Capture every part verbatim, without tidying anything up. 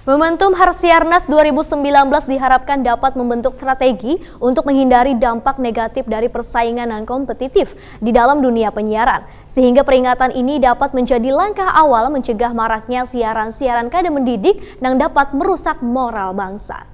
Momentum Harsiarnas dua ribu sembilan belas diharapkan dapat membentuk strategi untuk menghindari dampak negatif dari persaingan yang kompetitif di dalam dunia penyiaran, sehingga peringatan ini dapat menjadi langkah awal mencegah maraknya siaran-siaran kada mendidik yang dapat merusak moral bangsa.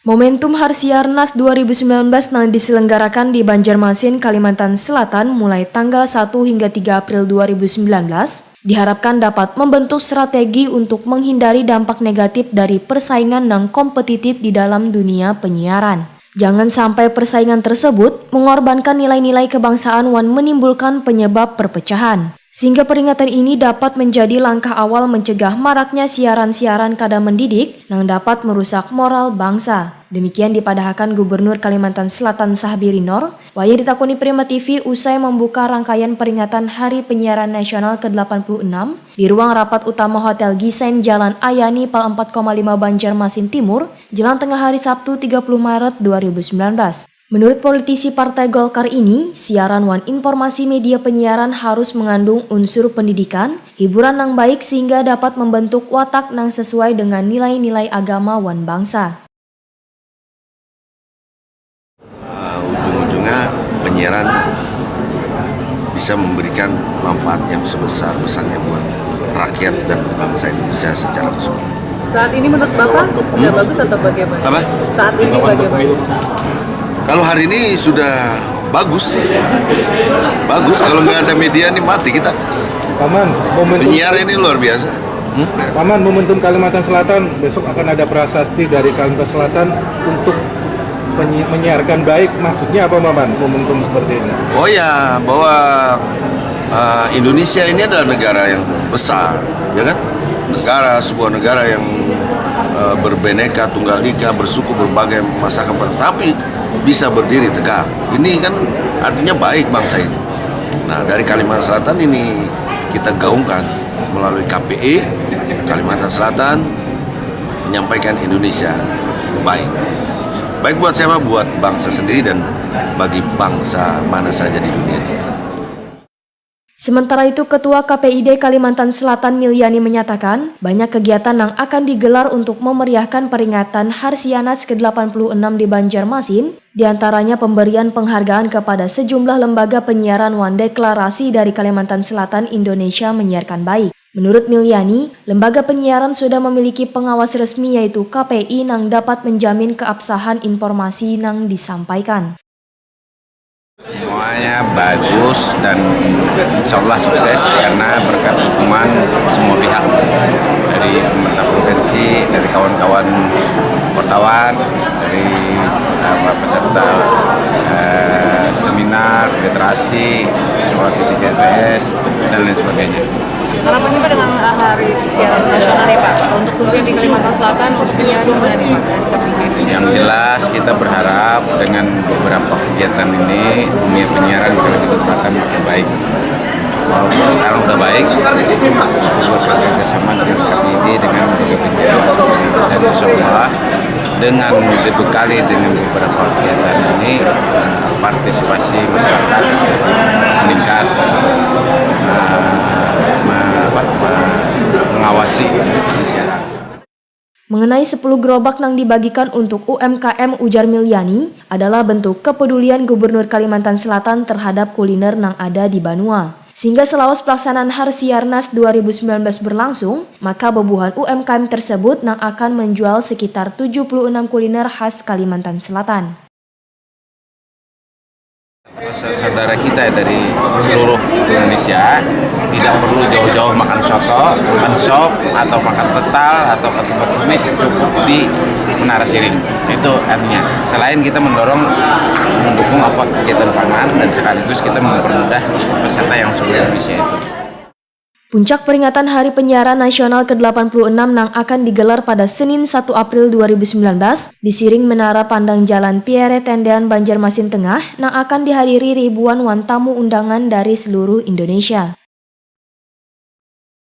Momentum Harsiarnas dua ribu sembilan belas nang diselenggarakan di Banjarmasin, Kalimantan Selatan mulai tanggal satu hingga tiga April dua ribu sembilan belas diharapkan dapat membentuk strategi untuk menghindari dampak negatif dari persaingan nang kompetitif di dalam dunia penyiaran. Jangan sampai persaingan tersebut mengorbankan nilai-nilai kebangsaan wan menimbulkan penyebab perpecahan. Sehingga peringatan ini dapat menjadi langkah awal mencegah maraknya siaran-siaran kada mendidik nang dapat merusak moral bangsa. Demikian dipadahakan Gubernur Kalimantan Selatan Sahbiri Nor, wayah ditakuni Prima T V usai membuka rangkaian peringatan Hari Penyiaran Nasional ke delapan puluh enam di ruang rapat utama Hotel Gisain, Jalan Ayani, Pal empat koma lima, Banjarmasin Timur, jelang tengah hari, Sabtu, tiga puluh Maret dua ribu sembilan belas. Menurut politisi Partai Golkar ini, siaran wan informasi media penyiaran harus mengandung unsur pendidikan, hiburan nang baik sehingga dapat membentuk watak nang sesuai dengan nilai-nilai agama wan bangsa. Uh, ujung-ujungnya penyiaran bisa memberikan manfaat yang sebesar-besarnya buat rakyat dan bangsa Indonesia secara keseluruhan. Saat ini menurut Bapak sudah bagus atau bagaimana? Apa? Saat ini bagaimana? Kalau hari ini sudah bagus, bagus. Kalau nggak ada media nih mati kita. Paman, momentum, Penyiar ini luar biasa. Hmm? Paman, momentum Kalimantan Selatan besok akan ada prasasti dari Kalimantan Selatan untuk menyi- menyiarkan baik. Maksudnya apa, Paman? Momentum seperti ini? Oh ya, bahwa uh, Indonesia ini adalah negara yang besar, ya kan? Negara, sebuah negara yang uh, berbineka tunggal ika, bersuku berbagai, masyarakat, tapi bisa berdiri tegak. Ini kan artinya baik bangsa ini. Nah, dari Kalimantan Selatan ini kita gaungkan melalui K P I Kalimantan Selatan, menyampaikan Indonesia baik. Baik buat siapa? Buat bangsa sendiri dan bagi bangsa mana saja di dunia ini. Sementara itu, Ketua K P I D Kalimantan Selatan, Milyani, menyatakan banyak kegiatan yang akan digelar untuk memeriahkan peringatan Harsianas ke delapan puluh enam di Banjarmasin, di antaranya pemberian penghargaan kepada sejumlah lembaga penyiaran wan deklarasi dari Kalimantan Selatan, Indonesia menyiarkan baik. Menurut Milyani, lembaga penyiaran sudah memiliki pengawas resmi, yaitu K P I, nang dapat menjamin keabsahan informasi nang disampaikan. Semuanya bagus dan insya Allah sukses karena berkat dukungan semua pihak, dari pemerintah provinsi, dari kawan-kawan wartawan, dari apa, peserta eh, seminar, literasi, sekolah tinggi T T S, dan lain sebagainya. Harapannya Pak dengan uh, hari siaran nasional ya Pak, untuk khususnya di Kalimantan Selatan, untuk penyiaran gimana nih Pak? Yang jelas kita berharap dengan beberapa kegiatan ini dunia penyiaran di Kalimantan Selatan makin baik. Walaupun sekarang udah baik, kita bekerja sama dengan K P I D, dengan dunia penyiaran, dan insya Allah dengan dibekali dengan beberapa kegiatan ini, eh, partisipasi masyarakat meningkat, eh, me- apa, me- mengawasi sisi siaran. Mengenai sepuluh gerobak nang dibagikan untuk U M K M, ujar Milyani, adalah bentuk kepedulian Gubernur Kalimantan Selatan terhadap kuliner nang ada di banua. Sehingga selawas pelaksanaan Harsiarnas dua ribu sembilan belas berlangsung, maka bebuhan U M K M tersebut nang akan menjual sekitar tujuh puluh enam kuliner khas Kalimantan Selatan. Saudara kita dari seluruh Indonesia tidak perlu jauh-jauh makan soto, makan sop, atau makan tetal, atau ketupat kumis, cukup di Menara Siring. Itu artinya, selain kita mendorong, mendukung apa kegiatan pangan, dan sekaligus kita mempermudah peserta yang seluruh Indonesia itu. Puncak peringatan Hari Penyiaran Nasional ke delapan puluh enam nang akan digelar pada Senin satu April dua ribu sembilan belas di Siring Menara Pandang Jalan Pierre Tendean, Banjarmasin Tengah, nang akan dihadiri ribuan wan tamu undangan dari seluruh Indonesia.